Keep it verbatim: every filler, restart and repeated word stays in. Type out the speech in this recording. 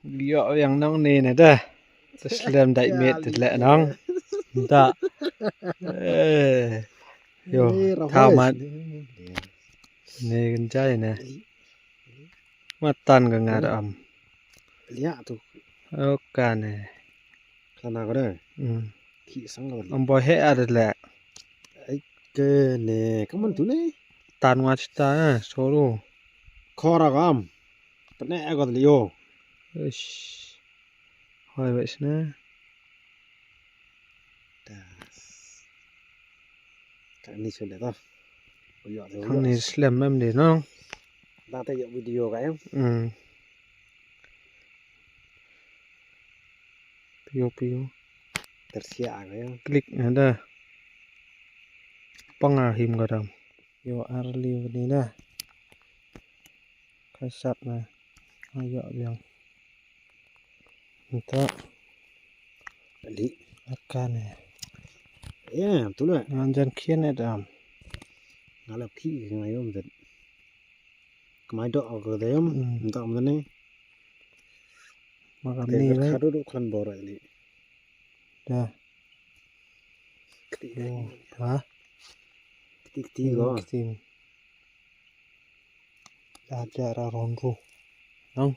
Yoh yang nong ni ne da. Te slem dai met te le nong. Da. Eh. Yo, eh, thaw mat. Ne kan jai ne. Matan ka ngar am. Lia tu. Oka ne. Kana ko de. Hmm. Ki sang lo. Am boy he ada le. Ai ke ne, kaman tu ne. Tan wa chita, eh, solo. Khora kam. Pene ko lio. Ish. Hoi wes ne. Das. Kani sule to. Yo, yo, kani slem mem de no. Da te yo video ka em. Hmm. Pio pio. Tersia ka em. Klik na da. Panga him ka dam. Yo ar liu ni da. Ka sap na. Ayo biang. Nta. Li. Akan ne. Ya, tu le. Ngan jan khian ne dam. Ngalap ki ngayom det. Kmai dok ko de yom. Hmm. Nta om ne. Makam ni le. Khadu du khan bor li. Da. Kti. Ha? Kti kti ko. Kti. Da ja ra ron ru. Nong.